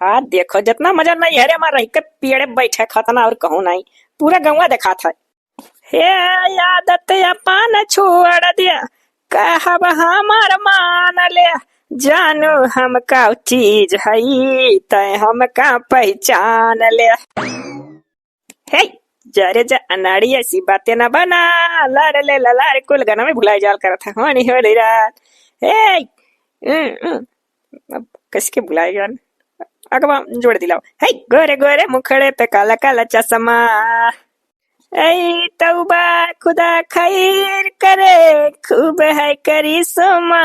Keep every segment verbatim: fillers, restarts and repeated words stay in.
आ देखो, जितना मजा नहीं है रे, हमार रह के पेड़े बैठे खतना और कहूँ नहीं, पूरा गौवा देखात है। हे आदत अपन छोड़ दिया, कहब हमार मान ले, जानू हम का चीज हई, तै हम का पहचान ले। हे, जरे जा अनाड़ी ऐसी बातें ना बना, लड़ ले ललार कुल गाना में भुलाई जाल करत है, होनी होली रात। हे, हम्म, हम्म, अब किसके भुलाई जाल? अगवा जोड़ दिलाओ। हे, गोरे गोरे मुखड़े पे काला काला चश्मा। ऐ तौबा खुदा खैर करे, खूब है करिश्मा,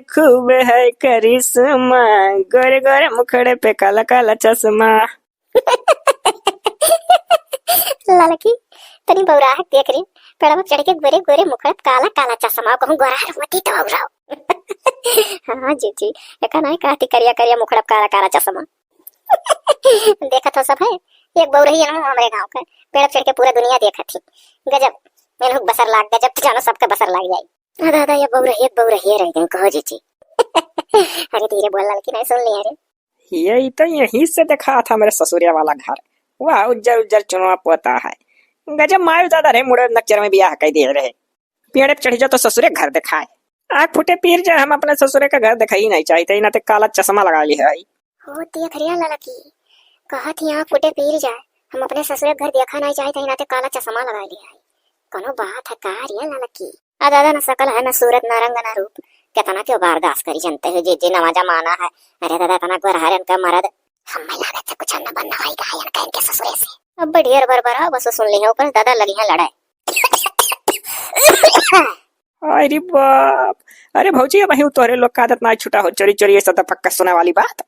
खूब है करिश्मा, गोरे गोरे मुखड़े पे काला काला चश्मा। ललकी, तनी बौराहट देख रही, पेड़वा चढ़ के गोरे गोरे मुखड़ा काला काला चश्मा, कहूँ गोरार होती तो बौराओ। हाँ जीजी, एका नहीं कहती करिया करिया मुखड़ा काला काला चश्मा। देखत हो सब है, एक बौरही है हमरे गाँव के, पेड़ चढ़ के पूरा दुनिया देखत ही। गजब, एनहुक बसर लाग, गजब तो जानो सबके बसर लाग जाई। हाँ दादा, ये बौरही, एक बौरही रह गई, कहो जीजी। अरे धीरे बोल ललकी, नहीं सुन ली अरे। ये तो यहीं से देखा था मेरे ससुरिया वाला घर। वाह, उज्जर उज्जर चुनवा पोता है। गजब मायू दादा रे, मुड़े नक्चर में बियाह कई दिए रहे। पेड़े पे चढ़ी जा तो ससुरे घर देखाए। आँख फूटे पीर जा, हम अपने ससुरे का घर देखाई नहीं चाहिए, इनाते काला चश्मा लगा ली है। हो देख रिया ललकी, कहत ही आँख फूटे पीर जा, हम अपने ससुरे घर देखा नहीं चाहिए, इनाते काला चश्मा लगा ली है। कोनो बात है का रिया ललकी? आ दादा, ना शकल है, ना सूरत, ना रंग, ना रूप। कितना क्यों बर्दाश्त करी, जानते हो जीजी, नवा जमाना है। अरे दादा, इतना गोरहरन का मरद। हमें लागत है कुछ न बनना होई गायन का इनके ससुरे से। अब ढेर बरबरा, बस सुन ली है ऊपर, दादा लगी है लड़ाई। अरे बाप, अरे भौजी, अब तोहरे लोग का आदत ना छूटा हो, चोरी चोरी ऐसा तो पक्का सुना वाली बात।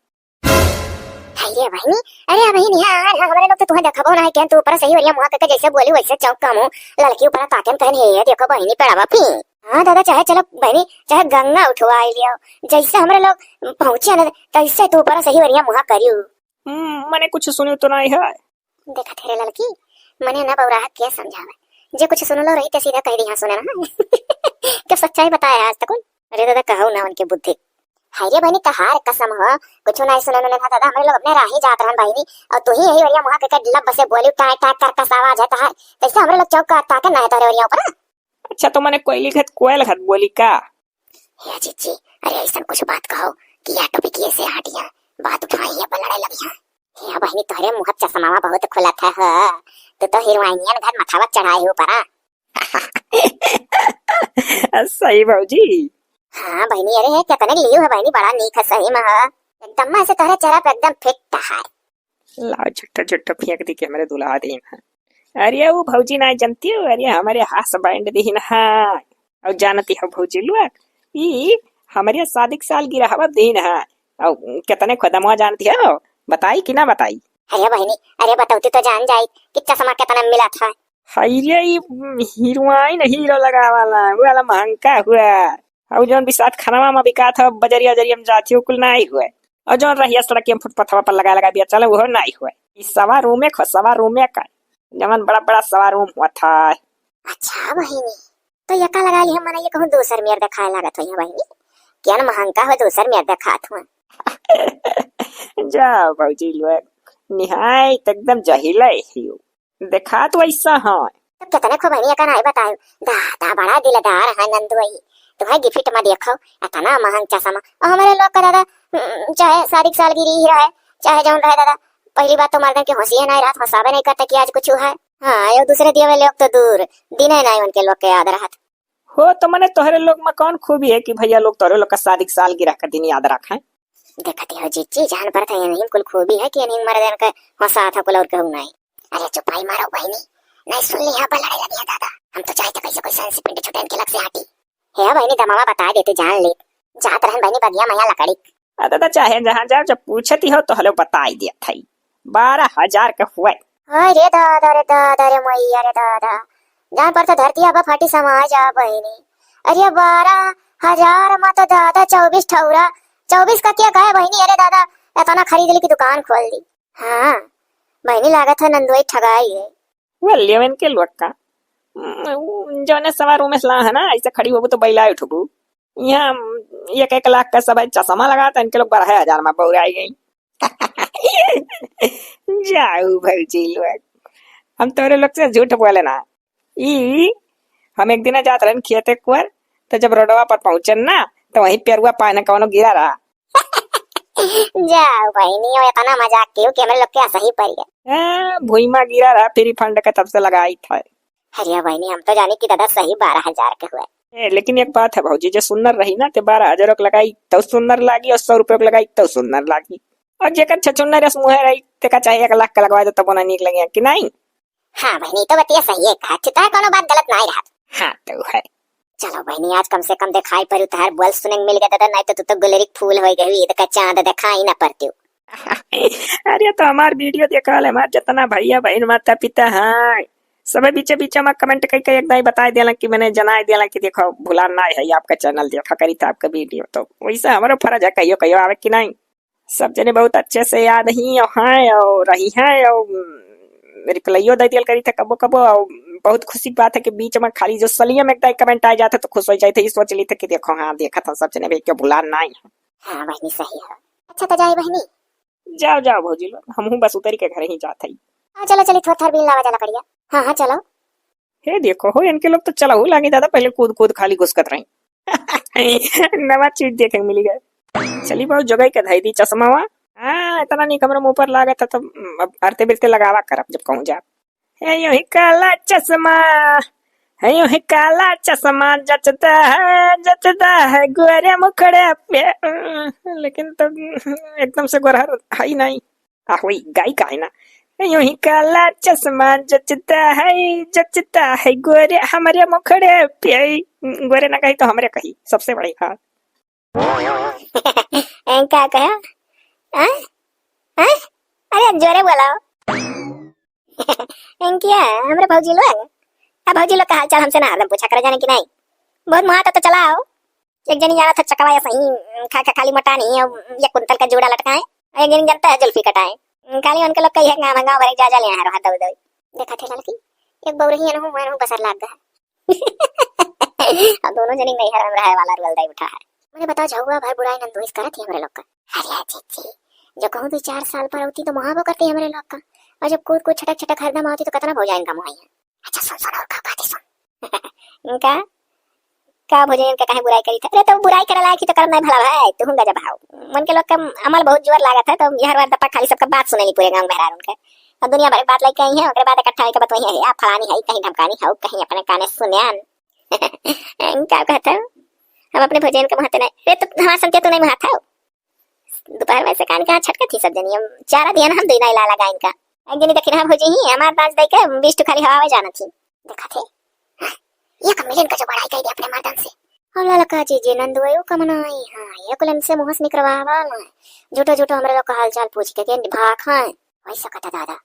हाय रे बहिनी, अरे बहिनी, हाँ, हाँ, हमरे लोग तो तुहें देखबो ना है, केन तू ऊपर से ही ओरिया मुँह करके जैसे बोली वैसे चौंक का मुँह, ललकी ऊपर ताकेन कहन, "हे, देखो बहिनी, पेड़वा फी।" हाँ दादा, चाहे चलो बहिनी, चाहे गंगा उठवा लियो, जैसे हमरे लोग पहुँचे ना, तैसे तू ऊपर से ही ओरिया मुँह करियो। हम्म, मने कुछ सुनियो तो नहीं है। देखत हे रे ललकी, मने ना बौराहा के समझावे, जे कुछ सुनलो रही ते सीधा कह दी, "हाँ, सुने ना।" के सच्चाई बताए आज तक। अरे दादा, कहू ना उनके बुद्धि। हाय रे बहिनी, तहार कसम हो, कुछ नहीं सुने में ना दादा, हमरे लोग अपने राही जात रहन बहिनी, और तू ही यही ओरिया मुँह के लब से बोली, टाय टाय कर कस आवाज है तहार, तैसे हमरे लोग चौंक कर ताके ना है तोरे ओरिया ऊपर। अच्छा, तो मने कोयली घत कोयल घत बोली का? हे जीजी, अरे ऐसन कुछ बात कहो कि या टोपी किए से हटिया, बात उठाई या लड़ाई लगिया। हे बहिनी, तोहरे मुँह चश्मावा बहुत खुलत है हो, तू तो हीरोइनियन घर मथावा चढ़ाए हो परा। सही भौजी। हाँ बहिनी, अरे है कितने लियो है बहिनी, बड़ा नीक है सही में है। एकदम में से तोहरे चेहरा पे एकदम फिट है। लाओ झुट्ठो झुट्ठो फेंक दी के हमरे दुल्हा दीन है। अरे वो भौजी ना जानती हो, अरे हमारे husband दीन है। और जानती हो भौजी लोग, ई हमारे शादी के साल गिरहवा दीन है। और कितने खुदमा जानती हो, बताई कि ना बताई? अरे बहिनी, अरे बतौती तो जान जाई कि चश्मा कितना मिला था। हाय रे, ई हीरोइन हीरो लगावाला, वो वाला महंगा हुआ। और जौन बिसात खनवा में बिकात है, बजरिया, बजरिया में जाती हो, कुल नाई हुआ। और जौन रहिया सड़क में फुटपाथवा पर लगा लगा दिया चले, वो नाई हुआ। ई सवा रूमे खो, सवा रूमे का, जवन बड़ा बड़ा सवा रूम हुआ था। अच्छा बहिनी, तो ये का लगा ली हम, मने ये कहूँ दूसर मेर देखाए लागत हो यहाँ बहिनी, क्या न महंगा हो दूसर मेर देखात हुआ। जाओ भौजी लोग, निहायत एकदम जहिला ही हो। देखा तो ऐसा है। तब कितने खूब है, एका नाई बतायो। दादा बड़ा दिलदार है नंदुई। तुम्हें गिफ्ट में देखो, इतना महंग चश्मा। और हमारे लोग का दादा, हम्म, चाहे शादी की सालगिरह ही रहे, चाहे जौन रहे दादा, पहली बात तो मर्दन के होशिये नहीं रहत, हंसावे नहीं करते कि आज कुछ है। हाँ, ये दूसरे दिए हुए लोग तो दूर, दिन है नहीं उनके लोग के याद रहत। हो, तो मने तोहरे लोग में कौन खूबी है कि भैया लोग तोहरे लोग का शादी की सालगिरह का दिन याद रखें? देखती हो जीजी, जान पड़त है, इन्हीं कुल खूबी है कि इन्हीं मर्दन के हंसा था कुल और कहूँ नहीं। अरे चुपाई मारो बहिनी, नहीं सुन ली, यहाँ पर लड़ाई लगी है दादा। हम तो चाहते कैसे कोई संसी पिंड छुटे इनके लग से हटी। हे बहिनी, दमावा बता देते, जान ले। जात रहन बहिनी बगिया मैया लकड़ी। आ दादा, चाहे जहाँ जाओ, जब पूछती हो तो हलो बताई दिया था। बारह हजार का हुआ। हाय रे दादा रे दादा रे मैया रे दादा, जान पर तो धरती अब फटी समा जा बहिनी। अरे बारह हजार में तो दादा चौबीस ठौरा, चौबीस का क्या गए बहिनी? अरे दादा, इतना खरीद ली कि दुकान खोल दी। हाँ बहिनी, लागत है नंदुई ठगाई है। वो लेवन के लोग का, हम्म, जौने सवा रूम में सलाह है ना, ऐसे खड़ी होबू तो बैला उठबू। यहाँ एक एक लाख का सब है, चश्मा लगाता, इनके लोग बारह हजार में बौराई गई। जाऊ भौजी लोग, हम तोरे लोग से झूठ बोले ना। ई हम एक दिन जात रहन खेते कुआर, तो जब रोडवा पर पहुंचन ना, तो वहीं पेरुआ पान कौनो गिरा रहा। जाओ बहिनी, वो इतना मजाक कियो कि हमरे लोग के असही पड़ गया। ए, भुइमा गिरा रहा फ्री फंड का, तब से लगाई था। अरे बहिनी, हम तो जानी कि दादा सही बारह हजार के हुए। ए, लेकिन एक बात है भौजी, जो सुन्नर रही ना, ते बारह हजार के लगाई तो सुन्नर लागी, और सौ रुपये के लगाई तो सुन्नर लागी, और जेकर छछुन्नर रस मुँहे रही, तेका चाहे एक लाख का लगवा दे, तब ना नीक लगे कि नहीं? हाँ बहिनी, तो बतिया सही है, कहा चिता है, कोनो बात गलत नहीं रहा। हाँ तो है। चलो बहिनी, आज कम से कम दिखाई पड़ी, तोहार बोल सुने के मिल गया दादा, नहीं तो तू तो गुलरी के फूल हो गई, इधर का चांद दिखाई ना पड़ती। अरे तो हमार वीडियो देखा ले, हमार जितना भैया बहन माता पिता हैं, सबे बीचे बीचे में कमेंट करके एक दाई बताए देला कि मैंने जनाए देला कि देखो भुलान ना है आपका चैनल देखा करी था आपका वीडियो, तो वैसे हमारा फर्ज है कहियो कहियो आवे कि नहीं। सब जने बहुत अच्छे से याद ही और हैं और रही हैं और रिप्लाइयो दे दियल करी थे कबो कबो। और बहुत खुशी की बात है कि बीच में खाली जो सलिया में एक दाई कमेंट आ जाता तो खुश हो जाते, ये सोच ली थे कि देखो हाँ देखा था सब जने भी क्यों भुलान ना है। हाँ बहिनी सही है। अच्छा तो जाए बहिनी। जाओ जाओ भौजी लोग, हमहू बस उतरी के घर ही जात हई। हाँ चलो चली, थोड़ा थोड़ा बीन लावा जा लकड़िया। हाँ हाँ चलो। हे देखो हो, इनके लोग तो चलहू लागी दादा, पहले कूद कूद खाली घुसकत रही। नवा चीज देखे के मिली गए। चली बाबू, जगह के धई दी चश्मावा। हाँ, इतना नीक हमरा मुँह पर लागत है, तो अब आरते बिरते लगावा करब जब कहूँ जाब। है यूं ही काला चश्मा, है यूं ही काला चश्मा, जचता है, जचता है गोरे मुखड़े पे। लेकिन तो एकदम से गोरहर है ही नहीं। आ, वही गायिका है ना। यूं ही काला चश्मा जचता है, जचता है गोरे हमरे मुखड़े पे। गोरे ना कही तो हमरे कही, सबसे बड़ी, हाँ। ए, का कहा? आ? आ? अरे, जोरे बोलाओ। एंकिया, हमरे भौजी लोग, अब भौजी लोग का हाल चाल हमसे ना हरदम पूछा करे, जाने कि नहीं? बहुत मुहाता तो चलाओ। एक जनी जाना था चकवा या सही, खा खा खाली मोटा नहीं है, ये कुंतल का जूड़ा लटकाए। एक जनी जानता है जुल्फी कटाए। खाली उनके लोग कही है गाँव गाँव भरे जा जा ले यहाँ रहा दौड़ दौड़। देखा थे लड़की, एक बौरही अनहु, अनहु बसर लाग गया। अब दोनों जनी नैहर में रहे वाला रुअल दाई उठा है। मने बताओ झउआ भर बुराई नंदोइस करत ही हमरे लोग का। अरे जीजी, जो कहूँ दो चार साल पर होती तो मुहाबो करती हमरे लोग का। और जब कूद कूद छटक छटक हरदम होती तो कितना भौजाइन का मुहाई है। अच्छा सुन सुन और का बात है सुन। इनका का भौजाइन का काहे बुराई करी था? अरे तो बुराई करे लायक ही तो करत नहीं भला भाई, तू गजब हाउ। मन के लोग का अमल बहुत जोर लागत है तो यह हर बार दपा खाली सबका बात सुनेली पूरे गाँव में हरार उनके। और दुनिया भर के बात लेके आई है, ओकरे बाद इकट्ठा होके बतवई है, "या फलानी है, कहीं धमकानी है, कहीं अपने काने सुन्यान।" का कहत है? हम अपने भौजाइन के मुहाते नहीं। अरे तो हमार संतिया तू नहीं मुहात है। दोपहर में से कान के हाथ छटकत ही सब जनी। हम चारा दिया ना हम दुई नाई लाला गाइन का। एक जनी देखी ना भौजी ही, हमार दांत दई के बीस ठो खाली हवावे जानत ही। देखा थे? हाँ, एक मिलियन का जो बड़ाई कही दे अपने मर्दन से। और ललका जीजी नंदुआई कम ना आई, हाँ, एक लेन से मुहस निकरवावा ना। झूठो झूठो हमरे लोग का हाल चाल पूछ के, के भाग, हाँ, वैसा कहता दादा।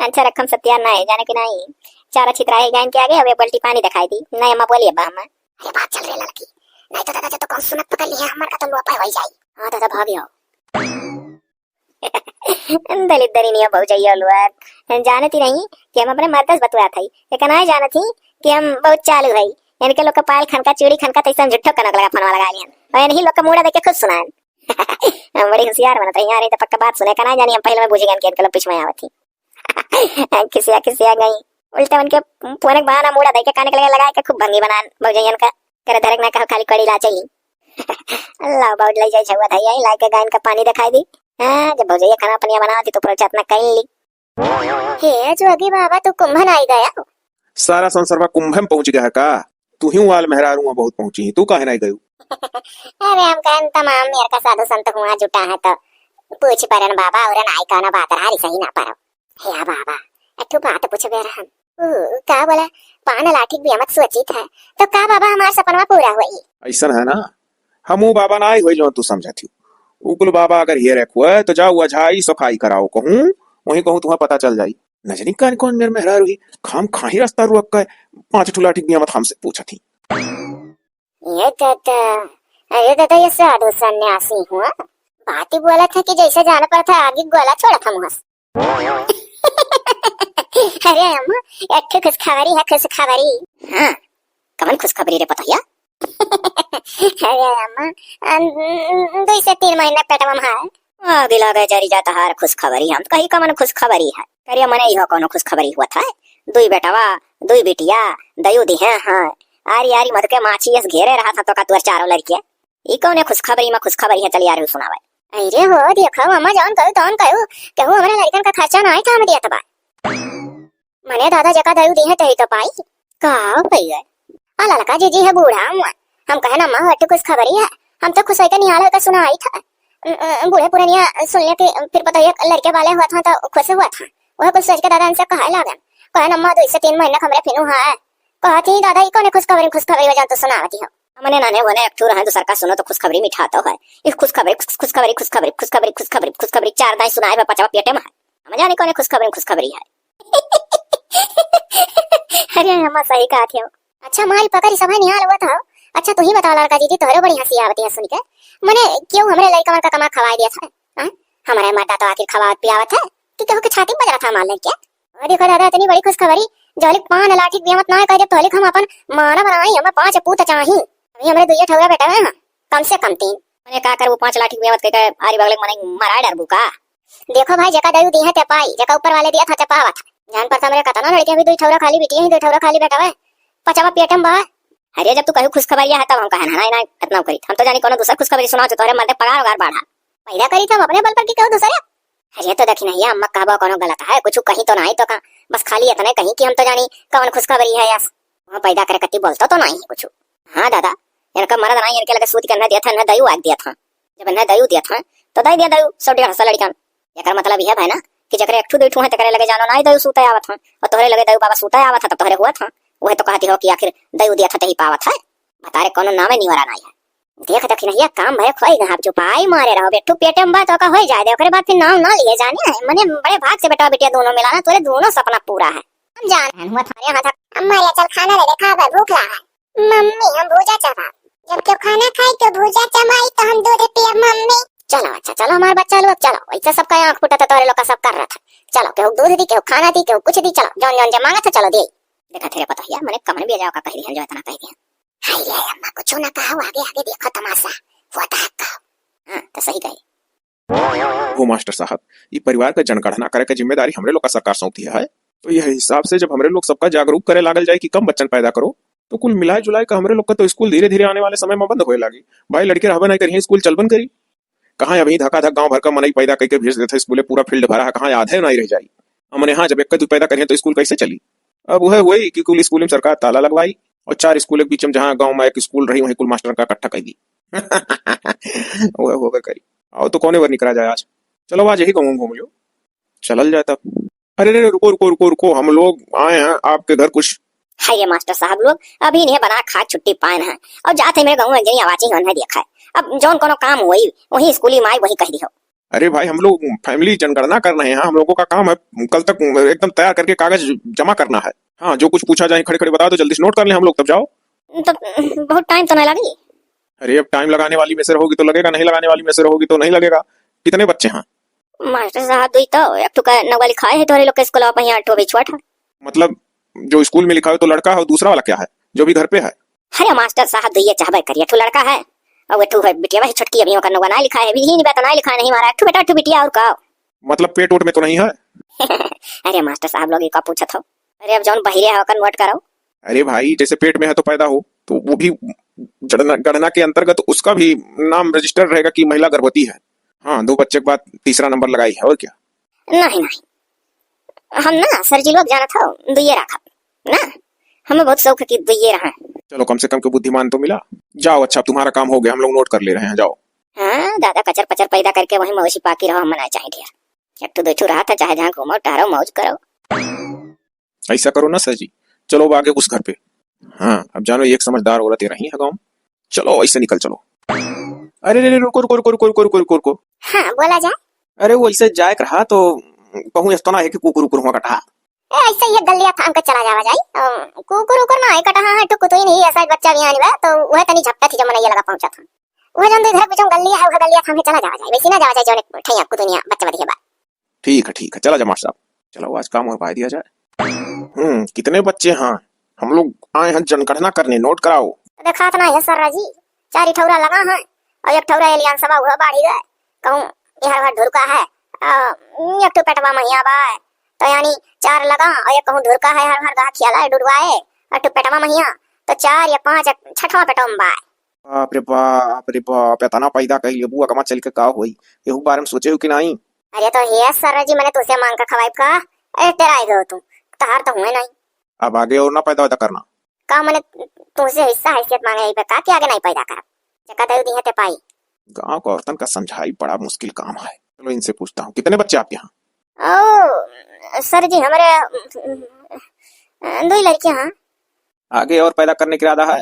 अच्छा रकम सत्या ना है, जाने कि नहीं? चारा छितरा है गाइन के आगे, अब एक बाल्टी पानी दिखाई दी। नहीं अम्मा बोलिए बा अम्मा। अरे बात चल रही लड़की, नहीं तो दादा जब तो कौन सुनत पकड़ ली है, हमार का तो लोपा हो जाई। हाँ दादा भाग आओ। दलित दरिनिया भौजैया लोग जानती नहीं कि हम अपने मर्दस बतुआ थई, लेकिन आए जानत ही कि हम बहुत चालू है। इनके लोग का पायल खनका, चूड़ी खनका, तैसे हम झुट्ठो कनक लगा फोनवा लगा लियन और इन्हीं लोग का मुड़ा देख के खुद सुनाएन। हम बड़ी होशियार बनत रही, अरे तो पक्का बात सुने का ना जानी, हम पहले में बुझ गए कि इनके लोग पीछे में आवत ही। खिसिया खिसिया गई, उल्टे उनके फोन के बहाना मुड़ा देके काने के लगे लगा के खूब भंगी बनान भौजैयन का। करे धरक ना कहो खाली कड़ी ला चली। अल्लाह बाउड ले जाए छुआ धैया लाई के गायन का पानी दिखाई दी। हाँ, जब भौजैया खाना पनिया बनावती तो पूरा चतना कर ली। हे जोगी बाबा, तू कुंभन आई गया? सारा संसार बा कुंभे में पहुंच गया है का? तू ही वाल मेहरारू में बहुत पहुंची ही, तू काहे नहीं गयू? अरे हम कहन तमाम मेर का साधु संत हुआ जुटा है तो पूछ परन बाबा और आई कौनो बात रहा सही ना पारो। हे बाबा, एक ठो बात पूछबे रहन। ऊ, का बोला? पान लाठी भी मत सोची था, तो का बाबा हमार सपनवा पूरा होई? ऐसन है ना, हमू बाबा ना आई होई जो तू समझत ही। उ कुल बाबा अगर हेरे खुए तो जाओ अझाई सफाई कराओ कहूँ, वहीं कहूँ तुम्हें पता चल जाई। नजनी कान कौन मेर मेहरारू ही, खाम खाही रास्ता रुक के पाँच ठो लाठी बियामत हमसे पूछत ही। ये दादा, अरे दादा, ये साधु सन्यासी हुआ, बात ही बोला था कि जैसे जाना पड़ा था आगे गोला छोड़ा था मुँह से। अरे अम्मा, एक ठो खुशखबरी है, खुशखबरी। हाँ, कवन खुशखबरी रे पतोहिया? अरे अम्मा, अन-, दो से तीन महीना पेटवा में है। आगे लागे जरी जा तहार खुशखबरी, हम कही कमन खुशखबरी है। करिया मने इहो कौनो खुशखबरी हुआ था? दुई बेटवा, दुई बिटिया, दयू दिहे हैं। आरी आरी मधु के माछी यस घेरे रहा था तो का तुअर चारों लड़के। ई कौने खुशखबरी में खुशखबरी है, चली आ रही सुनावे। अरे हो, देखो अम्मा, जौन कहू तौन कहू, कहू हमरे लड़कन का खर्चा ना आई था, हम दिया तबा। मने दादा जका दयू दिहे तही तो पाई। का हो पई गए? आ ललका जीजी है बूढ़ा अम्मा। हम कहे ना अम्मा, हट्टी खुशखबरी है। हम तो खुश होके निहाल होके सुनाई था। अ, अ, बूढ़े पुरनिया सुन ले कि फिर पता एक लड़के वाले हुआ था तो खुश हुआ था। वह कुछ सोच के दादा इनसे कहे लागन। कहे ना अम्मा, दो से तीन महीने हमरे फिनू है। कहती दादा, ई कौने खुशखबरी, खुशखबरी वजह तो सुनावती हो। हमने नाने वने एक ठो रहे, दूसर का सुनो तो खुशखबरी मिठा तो है। इस खुशखबरी, खुश-, खुशखबरी, खुशखबरी, खुशखबरी, खुशखबरी, खुशखबरी, चार दाई सुनाए बा, पचवा पेटे में है। हम जाने कौने खुशखबरी, खुशखबरी है। अरे अम्मा, सही कहा थे। अच्छा मारी पकड़ी, सब है निहाल हुआ था। अच्छा तू ही बताओ लड़का जीजी, तोहरो बड़ी हंसी आवती है सुन के। मने क्यों हमरे लड़का मन का कमा खवाए दिया था? हाँ? हमारे मर्दा तो आखिर खवावत पियावत है कि केहू के छाती बज रहा था मार लेके। ओ देखो दादा, इतनी बड़ी खुशखबरी, जौलिक पान लाठी बेमत ना है, कह दे तोहलिक हम अपन माना बनाई, हमें पांच पूत चाही। अभी हमरे दुइये ठौरा बेटा हैं, कम से कम तीन। मने का करबू, पांच लाठी बेमत कह के आरी बगले मने मरा डरबू का? देखो भाई, जेका दयू दिहे ते पाई, जेका ऊपर वाले दिया था ते पावा था। जान पड़ता मेरे कतना लड़के, अभी दुई ठौरा खाली बिटिया ही, दुई ठौरा खाली बेटा है, पचवा पेट में बा। अरे जब तू कहू खुशखबरिया है तब हम कहे ना, नहीं, नहीं, इतना करी। हम तो जानी कोनो दूसर खुशखबरी सुनाओ, तो तोहरे मर्दे पगार वगार बढ़ा। पैदा करी तो हम अपने बल पर की कहू दूसरे। अरे तो देखी नहीं अम्मा, कहबो कोनो गलत है, कुछ कहीं तो नहीं तो का, बस खाली इतने कहीं कि हम तो जानी कौन खुशखबरी है यस। वहाँ पैदा करे कति बोलतो तो नहीं कुछ। हाँ दादा, इनका मरद नहीं, इनके लगे सूत के न दिया था, न दयू आग दिया था। जब इन्हें दयू दिया था, तो दे दिया दयू सौ डेढ़ सौ लड़कन। एकर मतलब यह है ना कि जकरे एक ठू दुई ठू है, तकरे लगे जानो नहीं दयू सूते आवत है, और तोहरे लगे दयू बाबा सूते आवत है, तब तोहरे हुआ था। वह तो कहती हो कि आखिर दयू दिया था, तही पावत है। बता रे, कोनो नामे निवारा नहीं है। देख दखिनहिया, काम भय खोई गहा, चुपाई मारे रहो, बेटू पेटे में बात ओका होई जाए दे, ओकरे बाद फिर नाम ना लिए जाने है। मने बड़े भाग से बेटा बिटिया दोनों मिला ना, तोरे दोनों सपना पूरा है। हम जान है, हुआ थारे हाथ। अम्मा ले चल खाना ले दे, खा बे, भूख ला है। मम्मी हम भूजा चबाब, जब केहू खाना खाई तो भूजा चबाई तो हम दूध पियब मम्मी। चलो अच्छा, चलो हमारे बच्चा लोग, चलो, ऐसा सबका आँख फूटा था, तोरे लोग का सब कर रहा था। चलो केहू दूध दी, केहू खाना दी, केहू कुछ दी, चलो जौन जौन जे मांगा था चलो दे। देखा तेरे पतोहिया, मने कमन भी जाओ का कह दिहन, जो इतना कह दिहन। हाय रे अम्मा, कुछ ना कहो, आगे आगे देखो तमाशा, होता है कहो। हाँ, तो सही कही। हो मास्टर साहब, ई परिवार का जनगणना करे के जिम्मेदारी हमरे लोग का सरकार सौंप दिया है। तो यह हिसाब से जब हमरे लोग सबका जागरूक करे लागल जाए कि कम बच्चन पैदा करो, तो कुल मिलाए जुलाए के हमरे लोग का तो स्कूल धीरे धीरे आने वाले समय में बंद होए लागी। भाई लड़के रहबे नहीं करिए, स्कूल चलबन करी। कहाँ अभी धकाधक गांव भर का मनई पैदा करके भेज देते स्कूले, पूरा फील्ड भरा है, कहाँ आधे नहीं रह जाई। हमने हाँ, जब एक दू पैदा करिए तो स्कूल कैसे चली? अब वह हुई कि कुल स्कूल में सरकार ताला लगवाई और चार स्कूल के बीच में, जहाँ गांव में एक स्कूल रही, वहीं कुल मास्टर का इकट्ठा कर दी। वह होबे करी। आओ तो कौने बर निकला जाए आज? चलो आज यही गाँव घूम लो, चलल जाए तब। अरे, अरे, रुको, रुको, रुको, रुको, हम लोग आए हैं आपके घर कुछ। हाय रे मास्टर साहब लोग, अभी इन्हें बना खा छुट्टी पाए हैं और जाते मेरे गाँव में जनी आवाची ही नहीं देखा है। अब जौन कोनो काम हुई, वही स्कूली माई वही कह दियो। अरे भाई, हम लोग फैमिली जनगणना कर रहे हैं, हम लोगों का काम है कल तक एकदम तैयार करके कागज जमा करना है। हाँ, जो कुछ पूछा जाए खड़े खड़े बता दो, जल्दी से नोट कर लें हम लोग, तब जाओ। तो बहुत टाइम तो नहीं लगी। अरे, अब टाइम लगाने वाली में से रहोगी तो लगेगा, नहीं लगाने वाली में से रहोगी तो नहीं लगेगा। कितने बच्चे हैं? मास्टर साहब, दुई तो, एक ठो का नौवा लिखाए है तोहरे लोग के स्कूल में, यहाँ ठो भी छोट है। मतलब, जो स्कूल में लिखा है तो लड़का है, और दूसरा वाला क्या है, जो भी घर पे है? अरे मास्टर साहब, दुइये चाहबे करिए, एक ठो लड़का है और एक ठो है बिटिया, वही छोटकी, अभी ओकर नौवा ना लिखा है, अभी ही नहीं, तो ना लिखा है, नहीं मारा, एक ठो बेटा, एक ठो बिटिया, और का? मतलब, पेट ओट में तो नहीं है? अरे मास्टर साहब लोग, ये का पूछत हो? अरे, अब जौन बहिरे है, ओकर नोट करो। अरे भाई, जैसे पेट में है तो पैदा हो, तो वो भी जनगणना, गणना के अंतर्गत उसका भी नाम रजिस्टर्ड रहेगा कि महिला गर्भवती है। हाँ, दो बच्चे के बाद तीसरा नंबर लगाई है, और क्या? नहीं, नहीं, हम ना सर जी लोग जानत हो, दुइये रखब ना, हमें बहुत शौक है कि दुइये रहा। चलो, कम से कम के बुद्धिमान तो मिला। जाओ, अच्छा, तुम्हारा काम हो गया, हम लोग नोट कर ले रहे हैं, जाओ। हाँ, दादा कचर पचर पैदा करके वहीं मवेशी पाकी रहो, हम ना चाहे ढेर। एक ठो दो ठो रहा था, चाहे जहाँ घूमो टहरो, मौज करो। ऐसा करो ना सर जी, चलो अब आगे उस घर पे। हाँ, अब जानो, एक समझदार औरत ये रही है गाँव। चलो, ऐसे निकल चलो। अरे, अरे, अरे, रुको, रुको, रुको। हाँ, बोला जा। अरे, वो ऐसे जाए के रहा तो कहूँ इस तो ना है कि कुकुर उकुर हुआ कटा। ए, ऐसे ही गलिया थाम के चला जावा जाई। अ, कुकुर उकुर ना है कटा, हाँ, ठुक तो ही नहीं, ऐसा बच्चा भी आने बा, तो वह तनी झपटा थी जो मनैया लगा पहुंचा था। वह जौन इधर बीच में गलिया है, वह गलिया थाम के चला जावा जाई। वैसे ना जावा जाई, जौन एक ठैया कुतुनिया बच्चा बधिया बा। ठीक है, ठीक है, चला जा मास्टर साहब, चलो आज काम और पा दिया जाए। हम्म, कितने बच्चे हैं? हम लोग आए हैं जनगणना करने, नोट कराओ। तो देखात ना है सर जी, चार ठौरा लगा है और एक ठौरा एलियन सभा हुआ बाढ़ी गए। कहूँ ये हर हर ढुरका है, अ, एक ठो पेटवा महिया बा, तो यानी चार लगा, और एक कहूँ ढुरका है, हर हर गा खियाला डुडवाए, और ठो पेटवा महिया, तो चार या पाँच, छठवा पेटवा में बा। बाप रे बाप रे बाप, इतना पैदा कइ लेबू, अगवा चल के का होई? एहू बारे में सोचे हो कि नाई? अरे तो हे सर जी, मने तुसे मांग के खवाइब का? अरे टेराई गयो तू, तहार तो हुए नाई। अब आगे और ना पैदा वैदा करना। का मने तुसे हिस्सा हैसियत मांगे आई बे का कि आगे नाई पैदा करब? जेका दे दिहे ते पाई। गांव के औरतन का समझाई बड़ा मुश्किल काम है। चलो इनसे पूछता हूँ, कितने बच्चे आपके यहाँ? ओ सर जी, हमारे, अ, दो ही लड़कियां हैं। आगे और पैदा करने का इरादा है?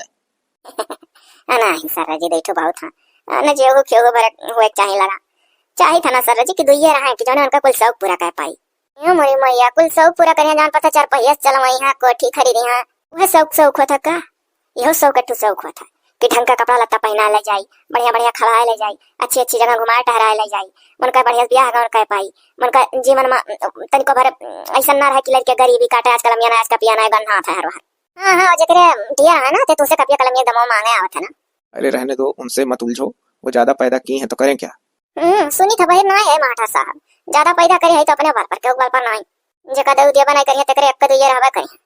नहीं सर जी, दो ठो बहुत हैं। अ, न जेहू खेहू भर हुए के चाही लगा। चाही था ना सर जी कि दुइये रहे कि जौने उनका कुल शौक पूरा कर पाई। ए मोरी मैया, कुल शौक पूरा करिया, जान पता चार पहिया से चलवाई है, कोठी खरीदी है, उहे शौक शौक होता का? यहो शौक एक ठो शौक होता कि ढंग का कपड़ा लत्ता पहना ले जाई, बढ़िया बढ़िया खवाए ले जाई, अच्छी अच्छी जगह घुमाए टहराए ले जाई। मन का बढ़िया बियाह गाँव कर पाई, मन का जीवन में तनिको भर ऐसा ना रहे कि लड़के गरीबी काटे, आजकल मियाँ ना, आज का पिया ना, गंधा था हर बार। हाँ, हाँ, जेकरे दिया है ना, ते तुसे कपिया कलम एकदम मांगे आवत है ना। अरे रहने दो, उनसे मत उलझो, वो ज्यादा पैदा की हैं तो करें क्या? हम्म, सुनी था बहिर ना है माठा साहब, ज्यादा पैदा करे है तो अपने बल पर, केहू बल पर नहीं। जेका दऊ दिया बनाई करिए, तेकरे एक दुइये रहबे करिए।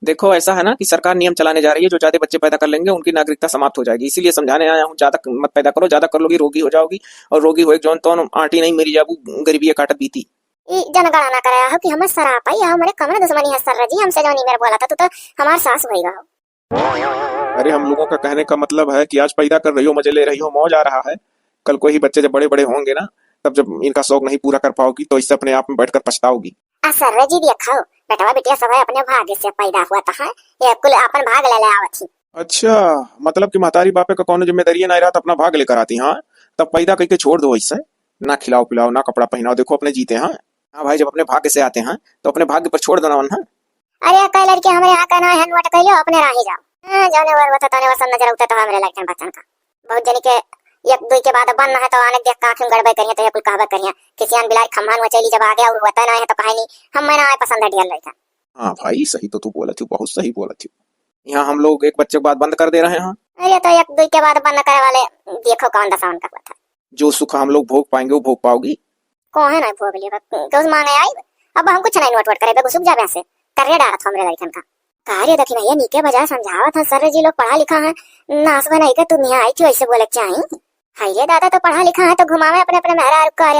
देखो, ऐसा है ना कि सरकार नियम चलाने जा रही है, जो ज्यादा बच्चे पैदा कर लेंगे उनकी नागरिकता समाप्त हो जाएगी, इसीलिए समझाने आया हूँ, ज्यादा मत पैदा करो, ज्यादा कर लोगी रोगी हो जाओगी, और रोगी होए जौन तौन आंटी नहीं मरी जाबू, गरीबी काटत बीती। ई जनगणना कराया हो कि हमें सराप आई, हमरे कमरे दुश्मनी है सर जी, हमसे जौन ई मेरे बोला था, तू तो हमार सास होएगा हो। अरे, हम लोगों का कहने का मतलब है कि आज पैदा कर रही हो, मजे ले रही हो, मौज आ रहा है, कल को ही बच्चे जब बड़े बड़े होंगे ना, तब जब इनका शौक नहीं पूरा कर पाओगी तो इससे अपने आप में बैठकर पछताओगी। आ सर जी, देखो, बेटवा बिटिया सब है अपने भाग्य से पैदा हुआ था, ये कुल अपन भाग ले ले आवत ही। अच्छा, मतलब कि महतारी बापे का कौनो जिम्मेदारी ना रहा तो अपना भाग लेकर आती, हाँ? तब पैदा करके छोड़ दो, इससे ना खिलाओ पिलाओ, ना कपड़ा पहनाओ, देखो अपने जीते, हाँ? हाँ भाई, जब अपने भाग्य से आते हैं तो अपने भाग्य पर छोड़ देना उन्हें। अरे, कई लड़के हमरे यहाँ का ना है, नोट कइलो, अपने राही जाओ। हाँ, जौने वर होता तौने वर सब नजर उठता तो हमरे लड़कन बच्चन का। बहुत जनी के एक दुई के बाद बन ना है तो आने देख के आँखी में गड़बड़ करिए तो ये कुल कहबे करिए। किसियान बिलार खम्हान वचैली जब आगे और होता ना है तो कहे नहीं, हम मैं ना आए पसंद है ढेर लड़का। हाँ भाई, सही तो तू बोलत हो, बहुत सही बोलत हो। यहाँ हम लोग एक बच्चे के बाद बंद कर दे रहे हैं। अरे तो एक दुई के बाद बंद करे वाले देखो कौन दशा उनका होता। जो सुख हम लोग भोग पाएंगे वो भोग पाओगी। कोहे नहीं भोग लियो, बस मांगे आई। अब हम कुछ नहीं नोट वोट करे, घुसुक जाबे से। करे डारत हमरे लड़कन का। का रे दखिनैया, नीके बजाय समझावत हैं, सर जी लोग पढ़ा लिखा है, नास बनाई के तू निया आई थी, ऐसे बोले के चाही। हाय रे दादा, तो पढ़ा लिखा है तो घुमावे अपने अपने मेहरारू का रे।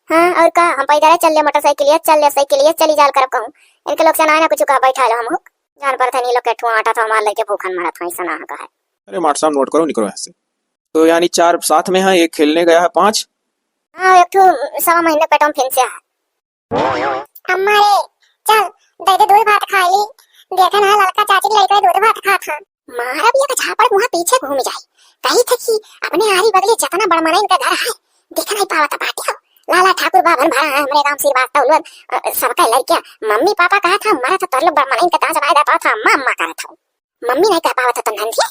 हाँ, और का, हम पैदल चल ले, मोटरसाइकिल चल ले, साइकिल चली जाल करब कहूँ। इनके लोग से ना ना कुछ कहा, बैठा लो हम। जान पर था नी लोग के ठुआ आटा था, हमार लेके भूखन मरत हैं, ऐसा ना कहा है। अरे माट साहब, नोट करो, निकलो यहाँ से। तो यानी चार साथ में है, एक खेलने गया है, पाँच। हाँ, एक ठो सवा महीने पेट में फिन से है। अम्मा रे, चल, दे दे दूध भात खाई। देखा ना, ललका चाची के लड़का दूध भात खात है। मारब एक झापड़ मुँह पीछे घूम जाई। कही थे कि अपने आरी बगली जितना बड़ मनई इनका घर है, देख नहीं पावत बाटे हो। लाला ठाकुर बाभन भरा है हमरे गांव श्रीवास्तव लोग, अ, सबका लड़किया मम्मी पापा कहा था, मारा तो तोर लोग बड़ मनई इनका दांत बाय दा पावत था, अम्मा अम्मा करत हो। मम्मी नहीं कह पावत हो तो नंदी,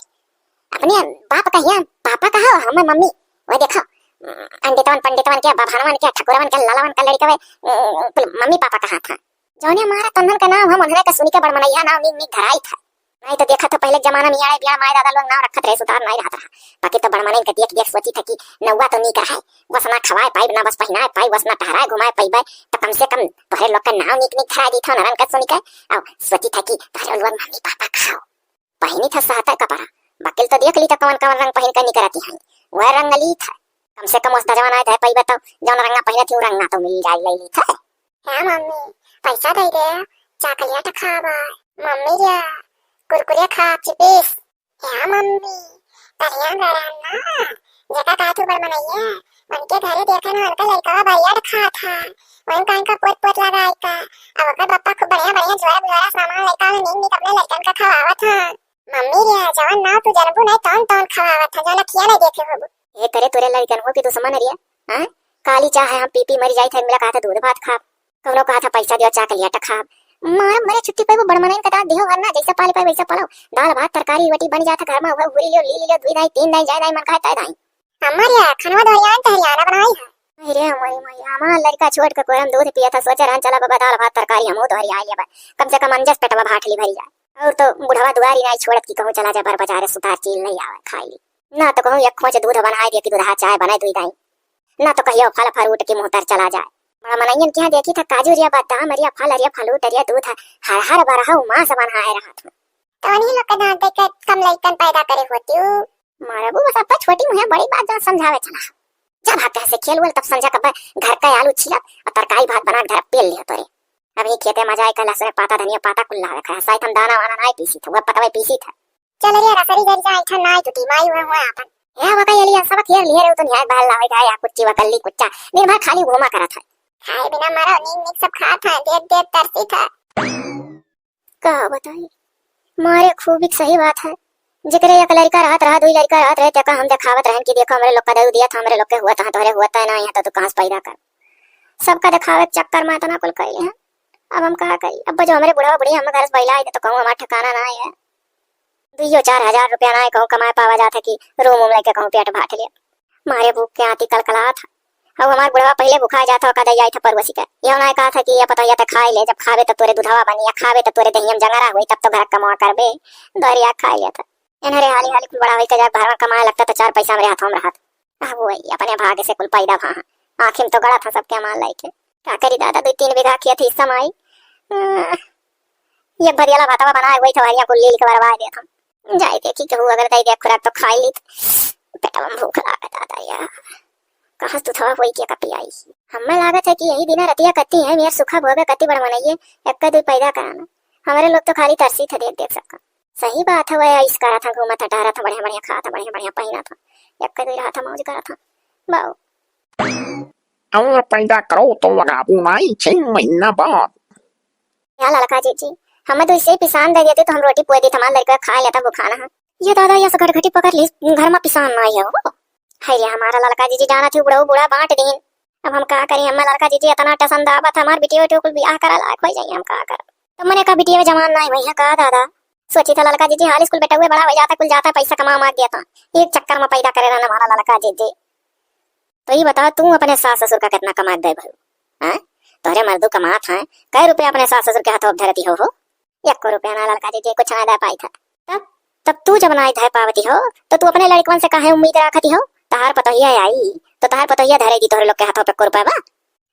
अपने बाप कहिया पापा कहा, हमें मम्मी। वो देखो, अम, अंडितवन पंडितवन के, बभनवन के, ठकुरवन के, ललवन के लड़के वे, अम, कुल मम्मी पापा कहा था। जौने मारा तन्हन का नाम हम उन्हरे का सुनी के बड़ मनैया नाम नीक नीक धराई था। नहीं तो देखा था पहले के जमाना में यारे बिया माय दादा लोग नाम रखत रहे, सुधार नहीं रहत रहा। बाकी तो बड़ मनई के देख देख सोची था कि नौवा तो नीक है, बस ना खवाए पाइब, ना बस पहिनाए पाइब, बस ना टहराए घुमाए पाइबे, तो कम से कम तोहरे लोग का नाम नीक नीक धराए दी था, नरन का सुनी के। अब सोची था कि तोहरे लोग मम्मी पापा खाओ। पहिनी था सहता कपड़ा, बकिल तो देख ली था कौन कौन रंग पहिन के निकरती हैं, वह रंग ली था। कम से कम उस दजवा ना धर पाइबे तो जौन रंगा पहिने थी, उ रंगा तो मिल जाई, ले ली थे। हे मम्मी, पैसा दे दे, चॉकलेट खाबा। मम्मी रे, कुरकुरे खा, चिप्स। हे मम्मी, तरिया गरम ना, जेका का तू बड़ मनैया, उनके घरे देखा ना, उनका लड़का बरियार खा था, वही कान का पोत पोत लगा आई का, अब ओकर पप्पा खूब बढ़िया बढ़िया जोरा जोरा सामान लड़का में नीक नीक अपने लड़कन का खवावत हैं। मम्मी रे, जवन नाव तू जनबू नहीं, तौन तौन खवावत है, जौन अखिया नहीं देखे होबू। ए करे तोरे लड़कन हो कि दुश्मन रे, हाँ? काली चाहे हम पी पी मरी जाई थे, मिला कहा था दूध भात खाब, कौनो कहा था पैसा दियो चॉकलेट खाब। मार मरे छुट्टी पे वो बड़ मनइन का दांत देहो हरना, जैसे पाले पाए वैसे पालो। दाल भात तरकारी रोटी बन जाता घर में, वह हुरी लियो, ली लियो, दुई दाई, तीन दाई, जाए दाई मन कहे तय दाई। अम्मा रे, खनवा दोहरियान तहरियाना बनाई है। अरे हमारी मैया, हमार लड़का छोट के कोरम दूध पिया था, सोचे रहन चला बाबा दाल भात तरकारी हमहू दोहरिया लेबा, कम से कम अंजस पेटवा भाटली भरी जाए। और तो बुढ़वा दुआरी नहीं छोड़त कि कहूँ चला जा बर बाजारे सुतार चील नहीं आवे खाई ली, ना तो कहूँ एक खोच दूध बनाए दे कि दूधा चाय बनाए दुई दाई। ना तो कहियो फल फ्रूट के मुँह तर चला जाए। बड़ा मनइयन के यहाँ देखी था काजू रिया, बादाम रिया, फल रिया, फलूट रिया, दूध है, हर हर बरहा मांस बनाए रहत हैं। तो उन्हीं लोग के दांत देख के कम लइकन पैदा करे होती हूँ। मारे वो बस अब छोटी मुँह है, बड़ी बात जान समझावे चला। जब हाथ से खेल वेल तब संझा कब घर का आलू छीलत और तरकारी भात बना के घर पेल लिया तोरे। अभी खेते में जाए के लहसुन पाता, धनिया पाता कुल लावे खाए, साइत हम दाना वाना नाई पीसी थे, वह पतवे पीसी थे। चल रे रसरी जरी जा, इठा नाई टूटी, माई हुए हुए आपन। ए वो का एलिया सब खेल लिए रे, तो न्याय बहल लावे जाए या कुच्ची वकल्ली कुच्चा, दिन भर खाली घूमा करत है। खाए बिना मरो, नीक नीक सब खात है, देख देख तरसी था। का बताई, मारे खूबी के सही बात है। जेकरे एक लड़का रहत रहा, दुई लड़का रहत रहे, तेका हम देखावत रहन कि देखो हमरे लोग का दऊ दिया था, हमरे लोग के हुआ था, तोहरे हुआ था ना, यहाँ तो तू कहाँ से पैदा कर। सबका देखावे के चक्कर में इतना कुल कइले हैं। अब हम का करी, अब जो हमरे बुढ़वा बुढ़िया हम घर से बैला आई तो कहूँ हमार ठिकाना ना है। दुइयो चार हजार रुपया ना कहूँ कमाए पावा जात है कि रूम वूम लेके कहूँ पेट भाट ले। मारे भूख के आती कलकलात है। अब हमार बुढ़वा पहिले भुखा जात है, का दे आई था पड़ोसी के। यह ना कहा था कि ये पता ये तो खाए ले, जब खावे तो तोरे दुधवा बनी, या खावे तो तोरे दहियम जंगरा हुई, तब तो घर कमवा करबे। दरिया खाए ले था। इन्हरे हाली हाली कुल बड़ा होई के जब घर में कमाए लगता तो चार पैसा हमरे हाथों में रहत। अब वही अपने भाग से कुल पैदा भा। आँखी में तो गड़ा था सबके मान लाइके। का करी दादा, दुई तीन बीघा खेत हिस्सा में आई। अ, ये भरियाला भातवा बनाए हुई थवरिया कुल लील के बरवा देत हम। जाए देखी केहू अगर दे दे खुराक तो खाई लीत। पेटवा में भूख लागत दादा यार। कहाँ से दूधवा होई के कपी आई। हमें लागत है कि यही दिना रतिया कत्ती है, मेर सुखा भोगे कत्ती बड़ मनइये, एक्का दुई पैदा कराना। हमरे लोग तो खाली तरसी थे देख देख सबका। सही बात है, वह ऐस करत था, घूमत था, टहरत था, बढ़िया बढ़िया खात था, बढ़िया बढ़िया पहिनत था, एक्का दुई रहत था, मौज करत था। बाऊ। और पैदा करो तो वगाबू नाई छह महीना बाद। या ललका जीजी, हमें तो इसे पिसान दे देते तो हम रोटी पोए देते, हमारा लड़का खा लेता वो खाना है। ये दादा, ये घटघटी पकड़ ली, घर में पिसान ना आया हो। है रे हमारा ललका जीजी, जाना थी बुढ़ऊ बूढ़ा बांट दीन। अब हम का करी, हमें ललका जीजी इतना टसन दावत, हमार बिटिया उटिया कुल बियाह करा लायक हो जाई, हम का कर। तो मने का बिटिया जवान ना है भैया का दादा? सोची था ललका जीजी, हाल स्कूल बेटा हुए बड़ा हो जाता, कुल जाता पैसा कमा मार देता, एक चक्कर में पैदा करे रहना हमारा ललका जीजी। तो ये बताओ, तू अपने सास ससुर का कितना कमा दे भाई? हैं? तोहरे मर्दू कमात हैं, कै रुपया अपने सास ससुर के हाथों धरती हो, हो? एको रुपया ना ललका जीजी, कुछ ना दे पाई था। तब, तब तू जब ना दे पावती हो, तो तू अपने लड़कवन से काहे उम्मीद रखती हो? तहार पतोहिया आई, तो तहार पतोहिया धरे दी तोहरे लोग के हाथों पे एको रुपया बा?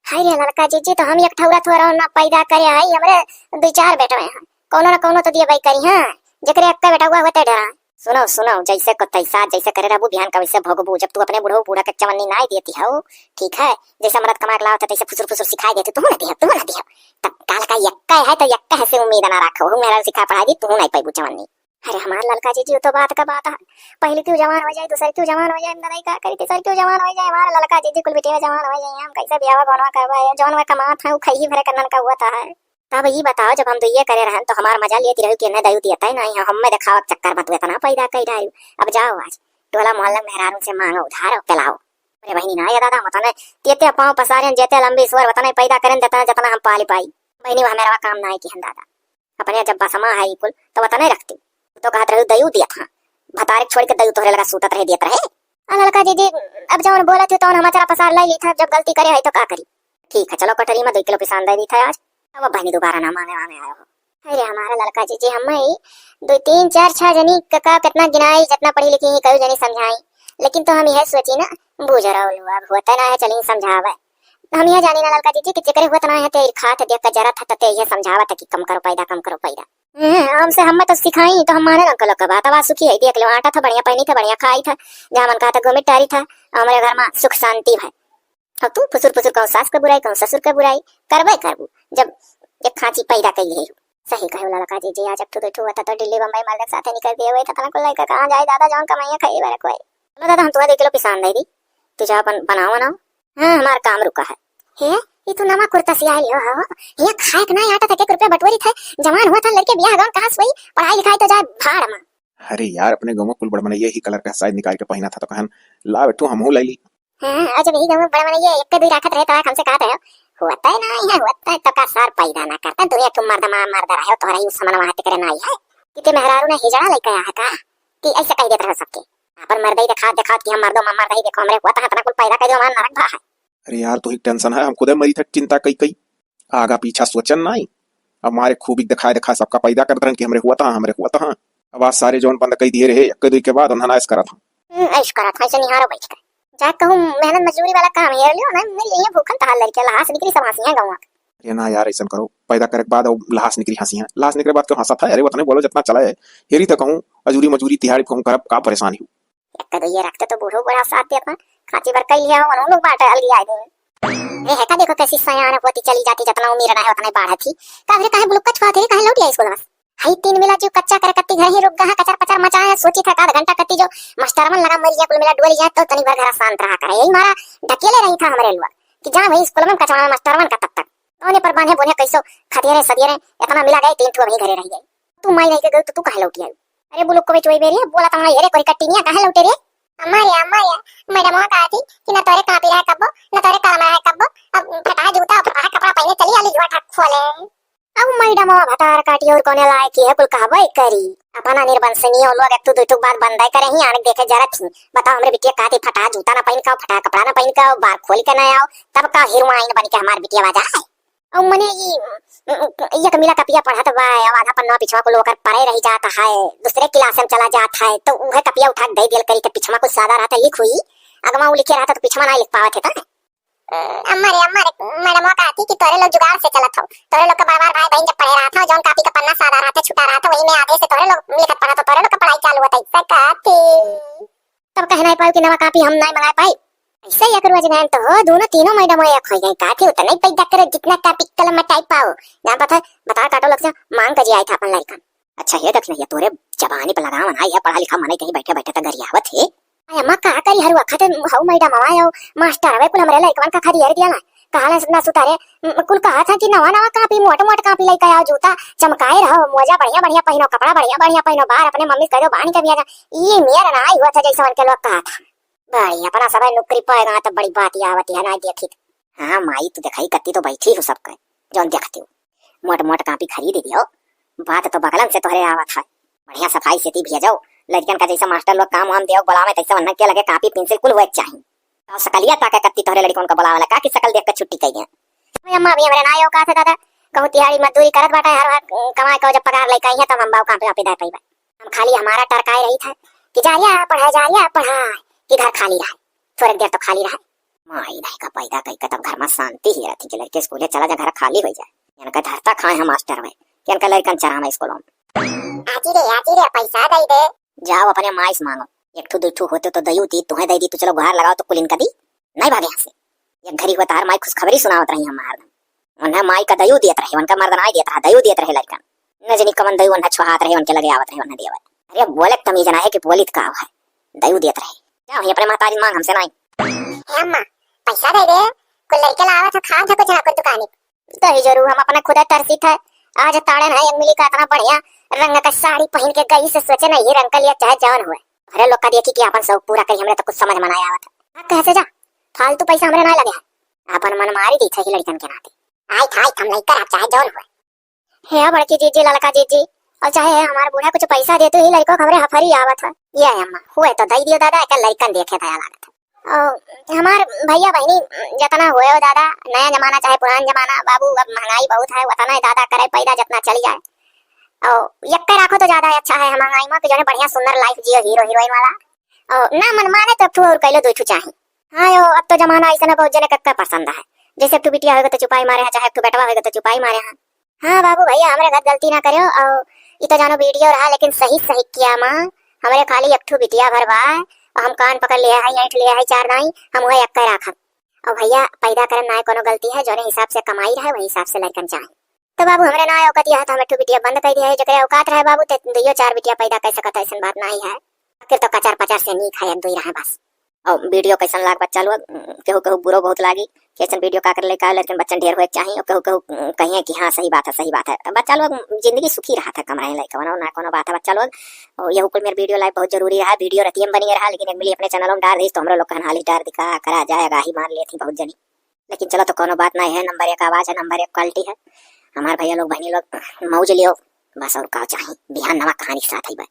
हाय रे ललका जीजी, तो हम एक ठौरा थोड़ा ना पैदा करे हई, हमरे दुई चार बेटवे हैं, कौनो ना कौनो तो दिए भाई करी, हाँ, जेकरे अक्का बेटा हुआ होते डरा। सुनो, सुनो, जैसे को तैसा, जैसे करे रहबू, बिहान का वैसे भोगबू। जब तू अपने बुढ़ऊ बूढ़ा के चवन्नी नाई देती हो, ठीक है, जैसे मरद कमा के लावत है, तैसे फुसुर फुसुर सिखाई देती, तू ना दिया, तू ना दिया। तब काल का यक्का है तो यक्का है से उम्मीद ना रखो, हूँ मेरा सिखा पढ़ाई दी, तू नहीं पैबू चवन्नी। अरे हमार ललका जीजी, वो तो बात का बात है, पहले क्यों जवान हो जाए, दूसरे क्यों जवान हो जाए, नहीं का करी, तीसरे क्यों जवान हो जाए, हमारा ललका जीजी कुल बिटिया जवान हो जाए, हम कैसे ब्याह बनवा करवाए, जौन में कमात है, वो खई भरे कन्नन का हुआ था है। तब ई बताओ, जब हम दुइये करे रहन, तो हमार मजा लेती रही कि इन्हें दयू दिया तय नहीं है, हमें देखावा के चक्कर में तू इतना पैदा कई डारू। अब जाओ आज, टोला मोहल्ला मेहरारू से मांगो उधार और पिलाओ। अरे बहिनी ना ये दादा, मतने तेते पाँव पसारेन, जेते लंबी सोर, वतने पैदा करेन, जतना, जतना हम पाली पाई। बहिनी, वह मेरा काम ना है कि हम दादा। अपने जब बसमा है ई कुल, तो वतने रखती। तो कहत रहू दयू दिया था, भतारे छोड़ के दयू तोहरे लगा सूतत रहे, दियत रहे। आ ललका जीजी, अब जौन बोलत हो, तौन हम अचरा पसार ले ली था, जब गलती करे है तो का करी। ठीक है, चलो कटोरी में दो किलो पिसान दे दी था आज। अब बहिनी दोबारा ना मांगे, मांगे आयो हो। अरे हमारा ललका जीजी, हम ही दो, तीन, चार, छह जनी क-, का कितना गिनाई, जितना पढ़ी लिखी ही, कई जनी समझाई, लेकिन तो हम यह सोची ना, बूझ रहो लो, अब होता ना है, चली समझावे। हम यह जानी ना ललका जीजी कि जेकरे होत ना है, ते खात देख के जरत है, ते यह समझावत है कि कम करो पैदा, कम करो पैदा। हम्म, हमसे, हम तो सिखाई, तो हम माने ना लोग का बात। अब आज सुखी है, देख लो, आटा था बढ़िया, पहनी था बढ़िया, खाई था, जहाँ मन कहा था घूमी टहरी था, हमारे घर में सुख शांति है। और तू फुसुर फुसुर कहूँ सास का बुराई, कहूँ ससुर का बुराई, करबे करबू, जब एक खांची पैदा कई है। सही कहे ललका जीजी, आज एक ठो दो ठो होता तो दिल्ली बम्बई मालिक साथे निकल दिए हुए, तो तना को लड़का कहाँ जाए दादा, जौन कमाइया खाई बरे कोई। चलो दादा, हम तुम्हें दो किलो पिसान दे दी, तू जा अपन बनाओ बनाओ। हाँ, हमार काम रुका है। हे, ये तू नवा कुर्ता सिया लियो हो, ये खाए के ना आटा था, एक रुपया बटोरी था, जवान हुआ था लड़के, बियाह गौन कहाँ से हुई, पढ़ाई लिखाई तो जाए भाड़ में। अरे यार, अपने गाँव में कुल बड़ मनइया ही कलर का शायद निकाल के पहना था, तो कहन, "ला बेटू, हमहू ले ली।" हाँ, और जब यही गाँव में बड़ मनइया एक के दुई राखत रहे, तो हमसे कहत रहे, "होता है ना, यहाँ होता है, तो का सार पैदा ना करता, दुनिया के मर्द मा-, मर्द रहे, तो रही उस समन वहाँ तिकरे ना आई है।" किते मेहरारू ने हिजड़ा लेके आया है का, कि ऐसे कह देत रहे सबके? अपन मर्द ही दिखा, दिखात कि हम मर्दो मा मर्द ही, देखो, हमरे हुआ था, इतना कुल पैदा कर दो, हमारा नरक भा है। अरे यार, तू ही टेंशन है, हम खुदे मरी था चिंता कई कई। आगा पीछा सोचन नाई। अब मारे खूबी दिखाए दिखाए सबका पैदा करत रहन कि हमरे हुआ था, हमरे हुआ था। अब आज सारे जौन बंद कई दिए रहे, एक दुई के बाद उन्हें ऐश करत हूँ। हम्म, ऐश करत हूँ, ऐसे निहारो बैठ के। चाहे कहूँ मेहनत मजदूरी वाला काम हेर लियो ना, मिल जाइए भूखन तहार लड़के, लहास निकली सब हंसियां गाँव। अरे ना यार, ऐसन करो, पैदा करे के बाद अब लहास निकली हंसियां, लहास निकले बाद क्यों हंसत है? अरे, उतने बोलो जितना चला है, हेरी तो कहूँ, अजूरी मजूरी तिहाड़ी कहूँ करब, का परेशान हो? एक दो ये रखते तो बूढ़ो बूढ़ा साथ देता, खाची भर कई लिया हो, उन लोग बाटे अलगी आए दिन। रे है का, देखो कैसी सयान होती चली जाती, जितना उम्र रहा है उतना ही बाढ़ थी। का रे, काहे बुलुक्का छुआ थे, काहे लौट गया स्कूल बस? हई तीन मिला जीव कच्चा करे कत्ती घर ही रुक गहा, कचर पचर मचा है, सोची था आध घंटा कत्ती जो मास्टरवन लगा मरिया कुल मिला डोली जाए तो तनी भर घर शांत रहा करे। यही मारा ढकेले रही था हमरे लुआ कि जा वही स्कूल में कचवा मास्टरवन का तब तक। तोने पर बांधे बोने कैसो खतियरे सदियरे इतना मिला गए, तीन ठो वहीं घरे रह गए। तू माई नहीं के गई तो तू काहे लौटी आई? अरे बुलुक्को बेचोई बेरी, बोला तना हेरे कोरी कट्टी निया काहे लौटे रे? अम्मा रे, अम्मा रे, मैडमवा कहा थी कि न तोरे कापी रहे कब्बो, न तोरे कलम रहे कब्बो, अब फटा जूता, फटा कपड़ा पहने चली आली जुआ ठाक खोले। अब मैडमवा भतार काटी और कोने लायक है कुल कहबे करी। अपना निर्बंसनीय लोग एक तू दू टुक बात बंदे करे ही आने देखे जरा थी। बताओ हमरे बिटिया काती फटा जूता ना पहन का, फटा कपड़ा ना पहन का, बार खोल के ना आओ, तब का हीरोइन बन के हमार बिटिया बाजा है। और मने ई, एक मिला कपिया पढ़त बा, अब आधा पन्ना पिछवा कुल ओकर परे रही जाता है, दूसरे क्लास में चला जाता है, तो उहे कपिया उठा के दे दियल करी, तो पिछवा कुछ ज्यादा रहता लिख हुई, अगवा उ लिखे रहता तो पिछवा ना लिख पावत है। तो अम्मा रे, अम्मा रे, मैडमवा कहती कि तोरे लोग जुगाड़ से चलत हो, तोरे लोग के बड़ बड़ भाई बहन जब पढ़े रहत हो, जौन कापी का पन्ना सादा रहत है, छुटा रहत है, वही में आधे से तोरे लोग लिखत पढ़त हो, तोरे लोग के पढ़ाई चालू होत है, ऐसा कहती। तब कह नहीं पाऊ कि नवा कापी हम नहीं मंगाए पाई। ऐसे एक रोज गए तो हो, दोनों तीनों मैडम एक हो गई, कहती उतना ही पैदा करे जितना कापी कलम में टाइप पाओ। जान पता है, बता काटो लग से मांग के जी आई था अपन लड़कन। अच्छा, ये देख नहीं, तोरे जबानी पर लगाम ना, ये पढ़ा लिखा मने कहीं बैठे बैठे तो गरियावत है। अरे अम्मा, का करी, हर वक्त हऊ मैडम आवा हो, मास्टर आवे, कुल हमरे लड़कवन का खरी हर दिया ना। कहा ना, ना सुतारे, म, कुल कहा था कि नवा नवा कापी, मोट मोट कापी लेके आओ, जूता चमकाए रहो, मोजा बढ़िया बढ़िया पहनो, कपड़ा बढ़िया बढ़िया पहनो, बाहर अपने मम्मी से कह दो, बानी के भी आ जा। ये मेरा ना आई हुआ था, जैसे उनके लोग कहा था। भाई, अपना सब नुकरी पाएगा तो बड़ी बात ही आवत है ना, देखी तो। हाँ माई, तू देखाई कत्ती तो बैठी हो सबके, जौन देखती हो। मोट मोट कापी खरीद दियो, बात तो बगलन से तोहरे आवत है। बढ़िया सफाई से ती भेजो, लड़कन का जैसे मास्टर लोग काम वाम देव बोलावे, तैसे वन्ना के लगे कापी पेंसिल कुल हुए के चाही। और सकलिया ताके कत्ती तोहरे लड़कन का बोलावे ला, का कि सकल देख के छुट्टी कइहे। अरे अम्मा, अभी हमरे ना यो का था दादा, कहूँ तिहाड़ी मजदूरी करत बाटा हर बार, कमाए को जब पगार लेके आई है तब हम बाऊ काम पे वापस दे पाई। हम खाली हमारा टरकाए रही था कि जा लिया पढ़ाए, जा लिया पढ़ाए, कि घर खाली रहे, थोड़े देर तो खाली रहे। माई नहीं का पैदा कई के तब घर में शांति ही रहती कि लड़के स्कूले चला जा, घर खाली हो जाए। इनका धरता खाए हम मास्टर में कि इनका लड़कन चरावे स्कूलों में। आजी रे, आजी रे, पैसा दे दे। जाओ अपने माई से मांगो, एक ठू दू ठू होते तो दयू दी, तुम्हें दे दी तो चलो गुहार लगाओ तो कुलिन का दी। नहीं भागे यहाँ से। एक घड़ी हुआ तार माई खुशखबरी सुनावत रही हम हरदम। उन्हें माई का दयू दियत रहे, उनका मर्दनाई दियत रहा, दयू दियत रहे लड़कन। न जनी कमन दयू उन्हें छुहात रहे, उनके लगे आवत रहे, उन्हें दियत। अरे बोले तमीज ना है कि बोलित का है, दयू दियत रहे। जा वहीं अपने महतारी मांग, हमसे नाई। हे अम्मा, पैसा दे दे, कुल लड़के लावत है, खा जा कुछ ना कुछ दुकानी। तो ही जरूर हम अपने खुदा तरसी थे। आज ताड़न है, एक मिली का इतना बढ़िया रंग का साड़ी पहन के गई से सोचे ना, ये रंग का लिया चाहे जौन हुए। अरे लोग का देखी कि अपन शौक पूरा करी, हमरे तो कुछ समझ में ना आवत है। हाँ, कहे से जा, फालतू पैसा हमरे ना लगे है। अपन मन मारी दी थे ही लड़कन के नाते। आई था, आई था, हम लड़का आप चाहे जौन हुए। हे बड़की जीजी, ललका जीजी, और चाहे है हमार बूढ़ा कुछ पैसा देते ही लड़को हमरे हफरी आवत है। ये अम्मा, हुए तो दई दियो दादा, एक लड़कन देखे दया लागत है। और हमार भैया बहनी जितना हुए हो दादा, नया जमाना चाहे पुरान जमाना, बाबू अब महंगाई बहुत है, उतना ही दादा करे पैदा जितना चली जाए। और यक्के राखो तो ज्यादा अच्छा है, हम महंगाई में कि जोने बढ़िया सुंदर life जियो हीरो हीरोइन वाला। और ना मन माने तो एक ठो और कैलो, दो ठो चाही। हाँ यो, अब तो जमाना ऐसा ना, बहुत जने कक्का पसंद है, जैसे एक ठो बिटिया होगा तो चुपाई मारे है, चाहे एक ठो बेटवा होगा तो चुपाई मारे है। हाँ बाबू भैया, हमरे घर गलती ना करो, और ई तो जानो video रहा, लेकिन सही सही किया माँ, हमरे खाली एक ठो बिटिया भर बा, और हम कान पकड़ लिया है, ऐंठ लिया है चार दाई, हम वही अक्का राखब। और भैया, पैदा करन ना कोनो गलती है, जोने हिसाब से कमाई रहे, वही हिसाब से लड़कन चाहे। तो बाबू, हमरे ना औकात यह तो हम एक ठो बिटिया बंद कर दिया है, जकरे औकात रहे बाबू, ते दुइयो चार बिटिया पैदा कर सकत है, ऐसन बात नहीं है। फिर तो कचर पचर से नीक है, एक दुई रहे बस। और video कैसन लाग बच्चा लोग, केहू केहू बुरो बहुत लागी, कैसन video का कर ले का, लेकिन बच्चन ढेर होए के चाही, और केहू केहू कहिए कि हाँ सही बात है, सही बात है। बच्चा लोग जिंदगी सुखी रहा था, कमाए लायक कोनो ना कोनो बात है बच्चा लोग। और यहू कुल मेरे video लाइक बहुत जरूरी रहा, video रतिये में बनी रहा, लेकिन एक मिली अपने channel में डाल दी तो हमरो लोग कहन हाली डाल दिखा करा जाए, आगाही मान लेती बहुत जनी। लेकिन चलो तो कोनो बात नहीं है, number एक आवाज है, number एक quality है। हमार भैया लोग बहनी लोग मौज लियो, बस और का चाही, बिहान नवा कहानी के साथ ही बा।